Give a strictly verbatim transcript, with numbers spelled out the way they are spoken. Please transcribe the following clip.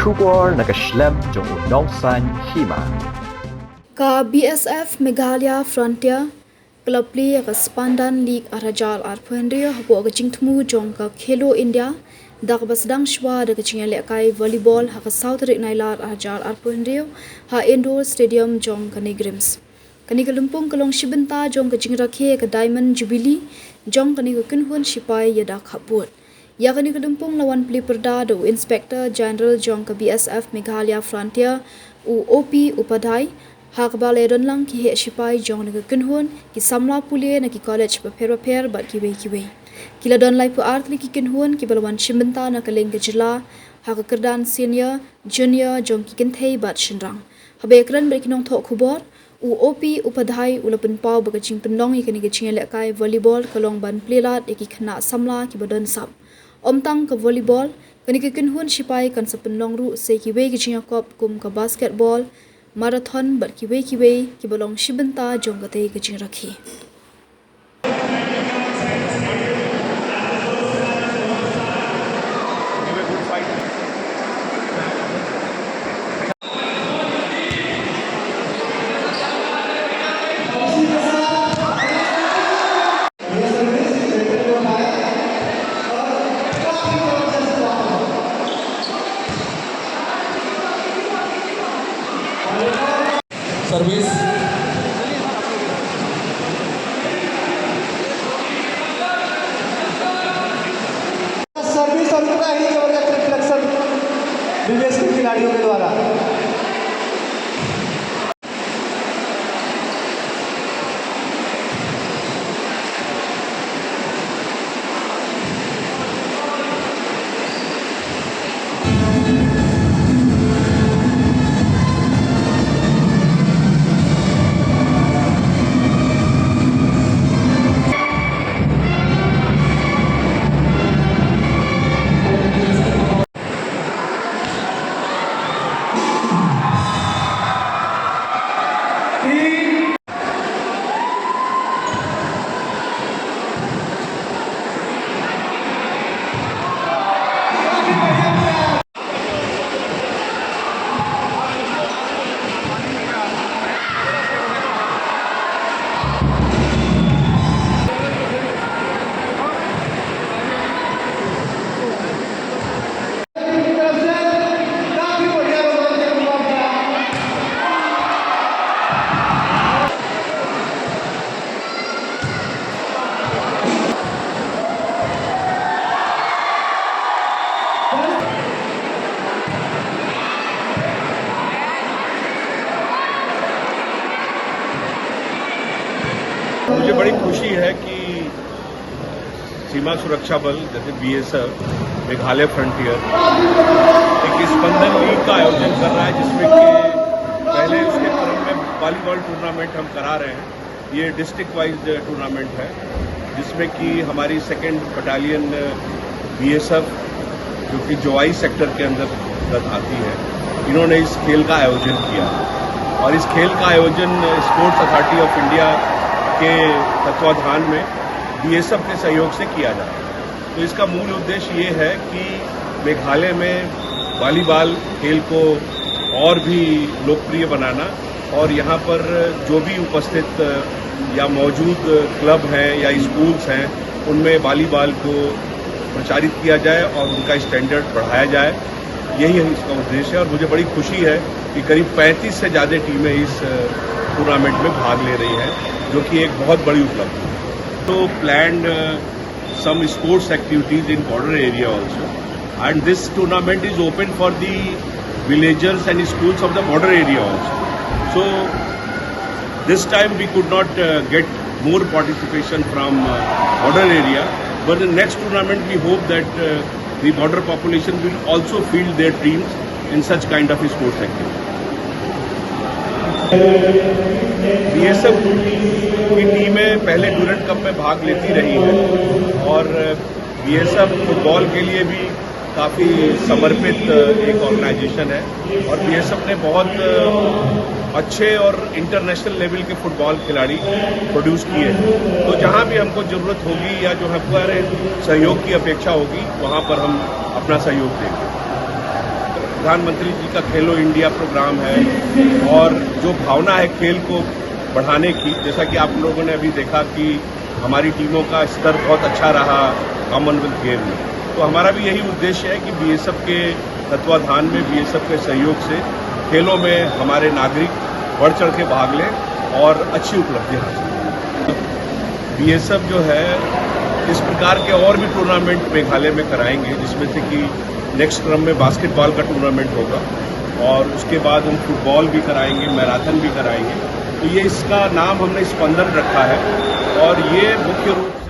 Khubor na ka shlem jong u Nongsaiñ Hima. Ka B S F Meghalaya Frontier ka la plie ïa ka Spandan League ar hajar arphew hynriew hapoh ka jingthmu jong ka Khelo India, da kaba sdang shuwa da ka jingïalehkai volleyball ha ka saw tarik Nailar ar hajar arphew hynriew ha Indoor Stadium jong ka NEIGRIHMS. Kane ka lympung ka long shi bynta jong ka jingrakhe ka Diamond Jubilee jong kane ka kynhun shipai ïada khappud. Ïa kane ka lympung la wan plie pyrda da u Inspector General jong ka B S F Meghalaya Frontier, u O P Upadhyay, ha kaba la ïadon lang ki heh shipai jong kane ka kynhun, ki samla pule na ki college bapher bapher bad kiwei kiwei. Ki la don laiphew ar tylli ki kynhun kiba la wan shim bynta na kylleng ka jylla ha ka kyrdan senior, junior jong ki kynthei bad shynrang. Haba ïakren bad ki nongthoh khubor, u O P Upadhyay u la pynpaw ba ka jingpynlong ïa kane ka jingïalehkai volleyball ka long ban plie lad ïa ki khynnah samla kiba don sap. Ym tang ka volleyball, kane ka kynhun shipai kan sa pynlong ruh sa kiwei ki jingïakop kum ka basketball, marathon bad kiwei kiwei kiba long shi bynta jong katei ka jingrakhe. Service. Service और इतना ही जबरदस्त रिफ्लेक्शन बीबीएस के खिलाड़ियों के द्वारा। मुझे बड़ी खुशी है कि सीमा सुरक्षा बल, जैसे बीएसएफ, मेघालय फ्रंटियर एक स्पंदन लीग का आयोजन कर रहा है, जिसमें कि पहले उसके क्रम में वॉलीबॉल टूर्नामेंट हम करा रहे हैं। ये डिस्ट्रिक्ट वाइज टूर्नामेंट है, जिसमें कि हमारी सेकंड बटालियन बीएसएफ, जो कि जोवाई सेक्टर के अंतर्गत आती है, इन्होंने इस खेल का आयोजन किया। और इस खेल का आयोजन स्पोर्ट्स अथॉरिटी ऑफ इंडिया के तत्वाधान में बीएसएफ के सहयोग से किया जा रहा है। तो इसका मूल उद्देश्य ये है कि मेघालय में वॉलीबॉल खेल को और भी लोकप्रिय बनाना और यहाँ पर जो भी उपस्थित या मौजूद क्लब हैं या स्कूल्स हैं, उनमें वॉलीबॉल को प्रचारित किया जाए और उनका स्टैंडर्ड बढ़ाया जाए। यही इसका उद्देश्य है और मुझे बड़ी खुशी है कि करीब पैंतीस से ज़्यादा टीमें इस टूर्नामेंट में भाग ले रही हैं, जो कि एक बहुत बड़ी उपलब्धि है। तो प्लान्ड some sports activities in border area also. And this tournament is open for the villagers and schools of the border area also. So this time we could not uh, get more participation from uh, border area, but the next tournament we hope that uh, the border population will also field their teams in such kind of sports activities. बीएसएफ की टीमें पहले ड्यूरेंट कप में भाग लेती रही हैं और बीएसएफ फुटबॉल के लिए भी काफ़ी समर्पित एक ऑर्गेनाइजेशन है और बीएसएफ ने बहुत अच्छे और इंटरनेशनल लेवल के फुटबॉल खिलाड़ी प्रोड्यूस किए हैं। तो जहाँ भी हमको ज़रूरत होगी या जो हमारे सहयोग की अपेक्षा होगी, वहाँ पर हम अपना सहयोग देंगे। प्रधानमंत्री जी का खेलो इंडिया प्रोग्राम है और जो भावना है खेल को बढ़ाने की, जैसा कि आप लोगों ने अभी देखा कि हमारी टीमों का स्तर बहुत अच्छा रहा कॉमनवेल्थ गेम में। तो हमारा भी यही उद्देश्य है कि बीएसएफ के तत्वाधान में, बीएसएफ के सहयोग से खेलों में हमारे नागरिक बढ़ चढ़ के भाग लें और अच्छी उपलब्धि हासिल करें। बीएसएफ जो है, इस प्रकार के और भी टूर्नामेंट मेघालय में कराएंगे, जिसमें से कि नेक्स्ट क्रम में बास्केटबॉल का टूर्नामेंट होगा और उसके बाद हम फुटबॉल भी कराएंगे, मैराथन भी कराएंगे। तो ये, इसका नाम हमने स्पंदन रखा है और ये मुख्य रूप